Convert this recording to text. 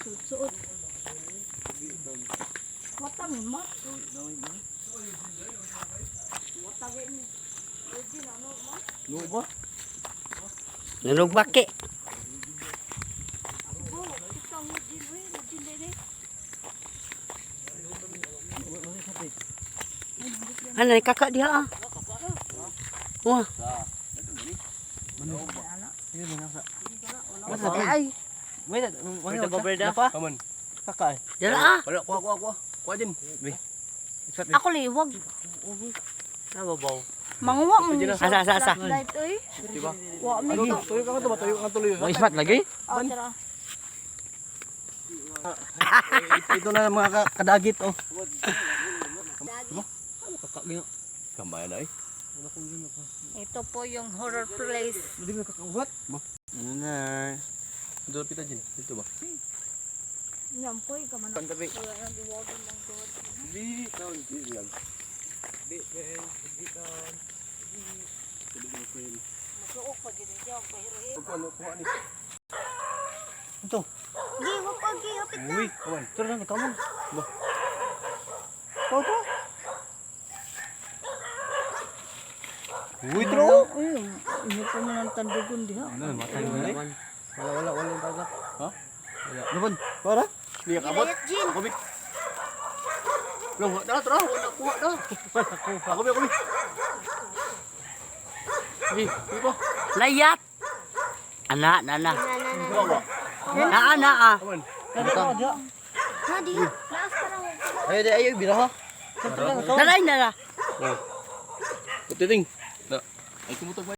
Suot. Watang mo. No ba? Nalugbaki. Oh, kitang Eugene, uy, Eugene dili. Ano ni kakak dia ah? Wah, Ay, Wait, wait, wait, pa? Come on. Kakay. dala ah. Wala, kuha, kuha, kuha. Kuha din. Wait. Ako liwag. Nababaw. Manguwa mo ni Asa, asa, asa. flashlight oy. Diba? Wa mi to. Tuyo ka to ba? Tuyo ka tuloy. Mga ismat lagi? Oh, tara. Ito na mga kadagit oh. Kamay na eh. Ito po yung horror place. Hindi mo kakauhat. Ba? Ano na? Doon pita din. Dito ba? Nyampoy ka man. Pantabi. Wala nang giwagan lang doon. Di taon di lang. Di ben, di taon. Masuok pa gid siya pahirahi. Kuha kuha ni. Ito. Gi, wag pa gi, hapit na. Uy, kawan. Tara na, kawan. Ba. Tao to. Uy, tro. Uy, inyo pa man ang tandugon diha. Ano, matay mo na. Wala, wala, wala yung taga. Ha? Wala. Lubon, para? Hindi ka kabot. Jin. Ako, bi. Wala, na, tara. Wala, kuha na. Ako, bi, ako, bi. Bi, bi pa. Layat. Ana, na, na. Kuha, kuha. Naa, naa. Come on. Ha, diha. Laas pa na. Ay, ay, ay, biraha. Dalay na na. Titing. Na. Ay, kumutog ba?